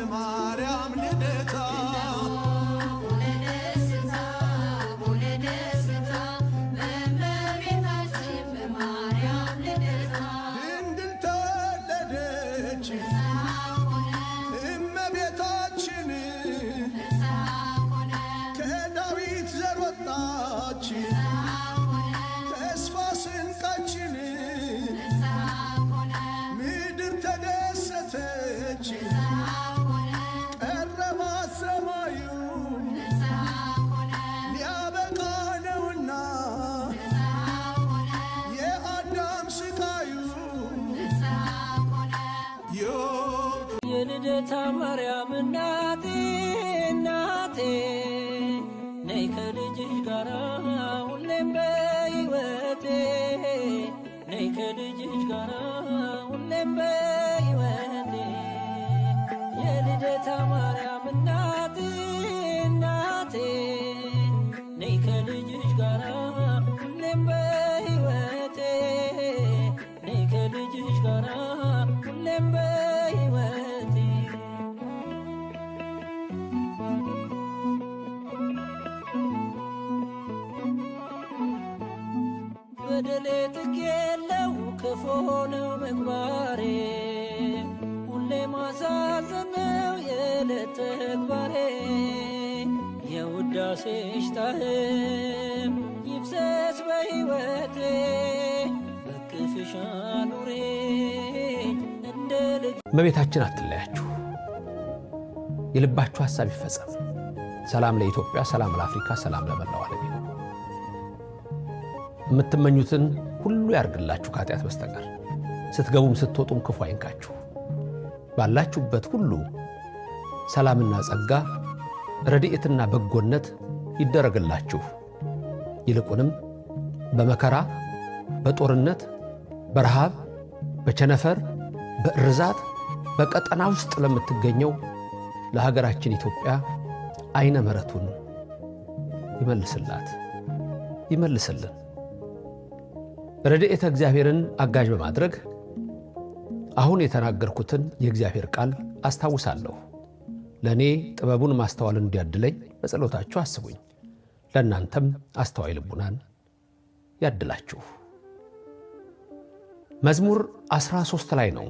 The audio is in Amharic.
በማርያም ልደታ። ደስታ ደስታ በእመቤታችን በማርያም ልደታ። ድንግል ተወለደች እመቤታችን፣ ከዳዊት ዘር ወጣች ተስፋ ስንቃችን። ምድር ተደሰተች ቀረባት ሰማዩ፣ ሊያበቃ ነውና የአዳም ስቃዩ። የልደታ ማርያም እናቴ እናቴ፣ ነይ ከልጅሽ ጋራ ሁሌም በሕይወቴ፣ ነይ ከልጅሽ ጋራ ሁሌም በሕይወቴ። የልደታ ማርያም እናቴ እናቴ፣ ነይ ከልጅሽ ጋራ ሁሌም በሕይወቴ፣ ነይ ከልጅሽ ጋራ ሁሌም በሕይወቴ። በደሌ ጥግ የለው፣ ክፉ ነው ምግባሬ፣ ሁሌ ማሳዘን ነው የዕለት ተግባሬ። የውዳሴሽ ጣዕም ይፍሰስ በሕይወቴ፣ በክፍሽ አኑሪኝ እንደ ልጅ። እመቤታችን አትለያችሁ። የልባችሁ ሐሳብ ይፈጸም። ሰላም ለኢትዮጵያ፣ ሰላም ለአፍሪካ፣ ሰላም ለመላው ዓለም ይሁን። የምትመኙትን ሁሉ ያርግላችሁ ከኃጢአት በስተቀር። ስትገቡም ስትወጡም ክፉ አይንካችሁ። ባላችሁበት ሁሉ ሰላምና ጸጋ፣ ረድኤትና በጎነት ይደረግላችሁ። ይልቁንም በመከራ፣ በጦርነት፣ በረሃብ፣ በቸነፈር፣ በእርዛት በቀጠና ውስጥ ለምትገኘው ለሀገራችን ኢትዮጵያ አይነ ምሕረቱን ይመልስላት፣ ይመልስልን። ረድኤተ እግዚአብሔርን አጋዥ በማድረግ አሁን የተናገርኩትን የእግዚአብሔር ቃል አስታውሳለሁ። ለእኔ ጥበቡን ማስተዋልን እንዲያድለኝ በጸሎታችሁ አስቡኝ። ለእናንተም አስተዋይ ልቡናን ያድላችሁ። መዝሙር 13 ላይ ነው።